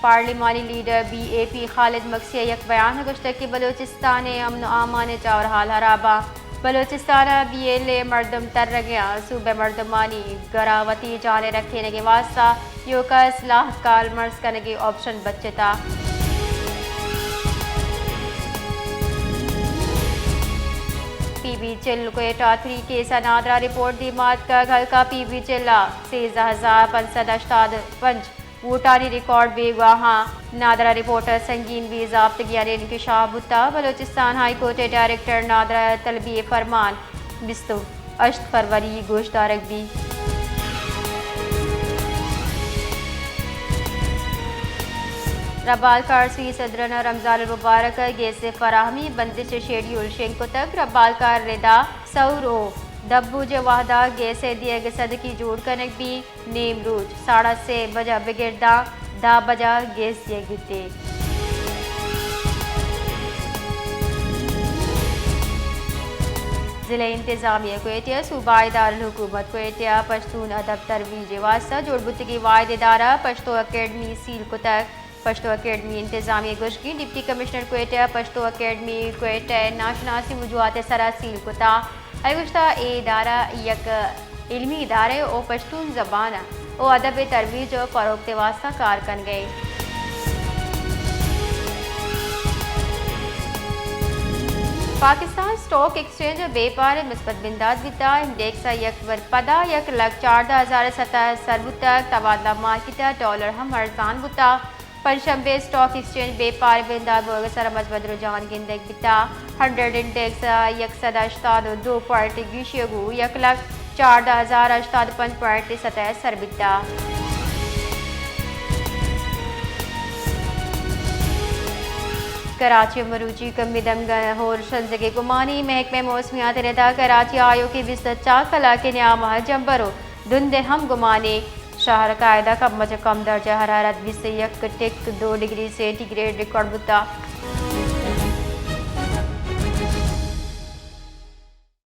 پارلیمانی leader B اے پی خالد مگسی ء یک بیان ء گوشتگ کہ بلوچستان ء امن و امان ء چار حال ہراب ء، بلوچستان ء بی ایل اے مردم ترگ ء آں، صوبہ مردمانی گرا وتی جان ء رکھینگ ء واستہ ایوکا اصلاح کارمرز کنگ ء آپشن بچتا۔ پی بی چل کوئٹہ تھری کیس ء نادرا رپورٹ دیما اتکگ، ہلکا پی بی چل ء سیزدہ ہزار پنچ سد ہشتاد پنچ ووٹانی ریکارڈ بیگواہاں۔ نادرا رپورٹ ء سنگین بے ضابطگیانی انکشاف بوتا، بلوچستان ہائی کورٹ ء ڈائریکٹر نادرا طلبی ء فرمان بیست و ہشت فروری گوش دارگ بی۔ ربالکار سوئی صدرن رمضان المبارک ء گیس ء فراہمی بندش ء شیڈیول شنگ کتگ، ربالکار ردا سور و دبوج ء وہدا گیس ء دیگ ء صدقی جوڑ کنگ بی۔ نیم روچ ساڑا سے بجہ بگر داں دہ بجہ گیس دیگ بیتے۔ ضلع انتظامیہ کوئٹہ، صوبائی دارالحکومت کوئٹہ، پشتون ادب ترویج واستہ جوڑ بوتگی واحد ادارہ پشتو اکیڈمی سیل کتگ۔ پشتو اکیڈمی انتظامیہ گوشگی، ڈپٹی کمشنر کوئٹہ پشتو اکیڈمی کوئٹہ ناشناسی وجوہات سرا سیل کتا۔ آئی گوشتا، اے ادارہ یک علمی ادارہ او پشتون زبان و ادب ترویج و فروغ تے واستہ کار کنگے۔ پاکستان اسٹاک ایکسچینج بیپار مثبت بندات بیتا، انڈیکس یک بر پدا یک لکھ چاردہ ہزار سطح سر بوتگ، تبادلہ مارکیٹ ڈالر ہم ارزان بوتا۔ پنچ شنبے اسٹاک ایکسچینج بیپار بندات بوگ سر مثبت رجحان گندگ بیتا۔ ہنڈریڈ انڈیکس یک سد ہشتاد و دو پوائنٹ گیشی گو یک لکھ چاردہ ہزار ہشتاد پنچ پوائنٹ سطح سر بیتا۔ کراچی مروچی کمی دمگ ہور شنزگی گمانی، محکمہ موسمیات ندا کراچی آیوکی بیست چار کلاک نیام جمبرو دند ہم گمانی۔ شہر قاعدہ کم از کم درجہ حرارت بیست یک ٹک دو ڈگری سینٹی گریڈ ریکارڈ بوتا۔